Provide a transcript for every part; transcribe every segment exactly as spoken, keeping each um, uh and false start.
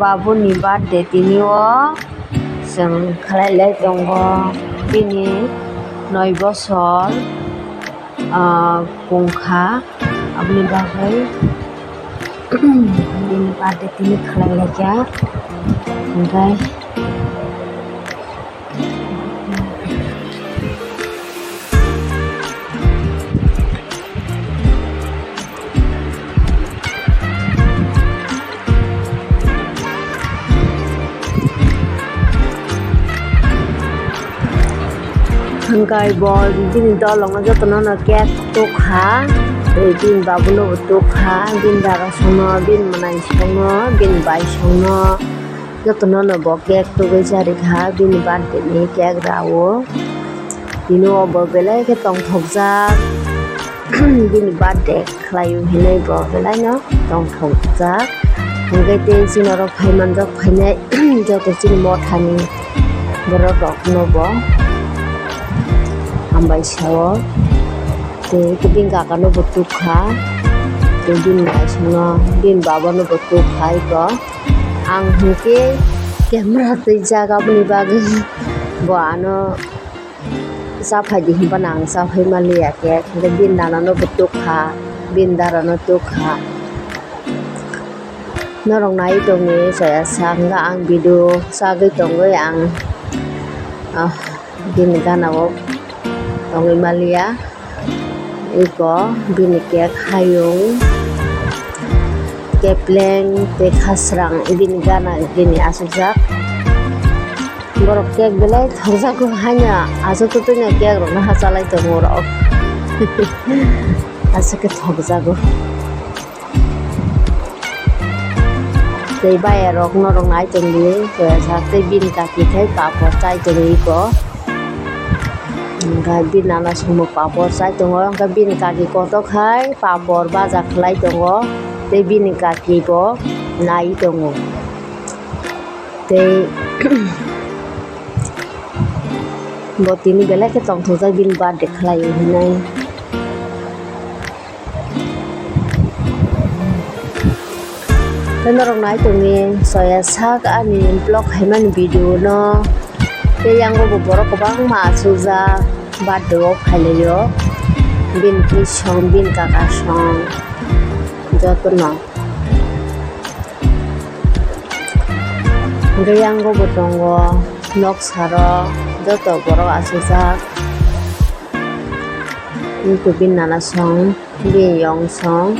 Babuni birthday tini o chwng khlai lai tongo, bini noi bosor, ah, kungkha, aboni bagwi bini birthday tini khlai lai kha, hwnkhe. Hwnkhe bo bini dolongno jotono no cake tukha, tei bini babuno bo tukha, bini dada songno, bini mwnaisongno, bini baisongno. Jotono no bo cake tugwi charikha, bini birthday ni cake rao. Tini o bo belai khe tongthokjak, bini birthday khlaio hinwi bo belai no tongthokjak. Hwnkhe tei chini oro phai manjak phainai joto chini mothani borok rok no bo hambai sao. Tei bini kaka no bo tukha, tei bini naisingno bini baba no bo tukha iko. Ang hinkhe camera twijak aboni bagwi bo ano chaphai di hinphano ang chaphai manliya khe, hinkhe bini nana no bo tukha, bini dara no tukha. Norok nai tongni chaya sak wngkha ang video chagwi tongwi ang, ah, bini gana o tongwi manliya. Iko bini cake hayung, kepleng tei khasrang bini gana bini achukjak. Borok cake belai thokjago haino achuk twi no cake rokno hachalai tongo borok. Aswk khe thokjago. Tei bayarok norok nai tongdi, tei bini kaki khai papor chai tongdi iko. Hwnkhe bini nana songbo papor chai tongo, hwnkhe bini kaki kotor khai papor baja khlai tongo, tei bini kaki bo nai tongo. Tei bo tini belai khe tongthokjak bini birthday khlaio hinwi. Tei norok nai tongdi chaya sak ani vlog khaimani video no. Tei yango bo borok kwbangma achukjak birthday o phailaio. Bini bwsong, bini kaka song jotono. Hwnkhe yango bo tongo nok saro joto borok achukjak. Bini nana song. Bini yong song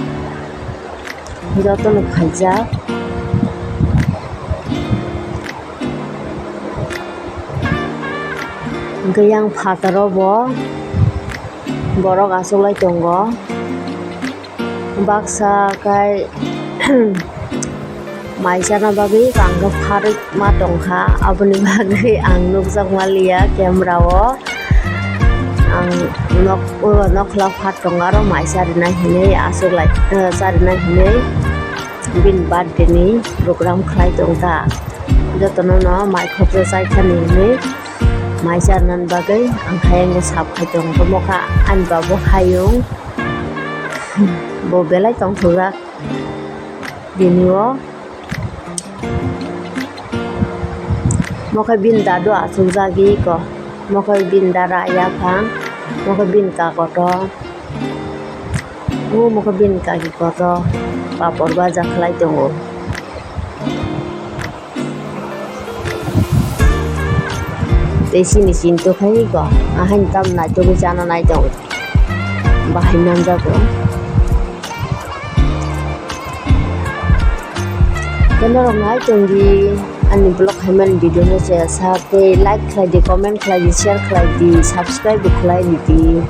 jotono phaijak. Hwnkhe yang phataro bo borok achuklai tongo. Baksa kai mai chana bagwi ang khe pharwi ma tongkha, aboni bagwi ang nukjak manliya camera o. Ang nok, o nokla phat tongo, aro mai charina hinwi achuklai, eh, charina hinwi bini birthday ni program khlai tongkha. Jotono no mai khopsa chaithani hinwi mai charnani bagwi ang khe sap khai tongkha, ani babu hayung bo belai tongthokjak. Bini o mokhe bini dadu achukjagwi ko, mokhe bini dara yaphang, mokhe bini kakoto, o mokhe bini kaki koto papor baja khlai tongo. Tei chini chinto khai ko, ahaini tam naitugwi chana nai tongo. Bahai manjago. Tei norok nai tongdi ani vlog khaimani video no chaya sak tei like khlai di, comment khlai di, share khlai di, subscribe bo khlai di.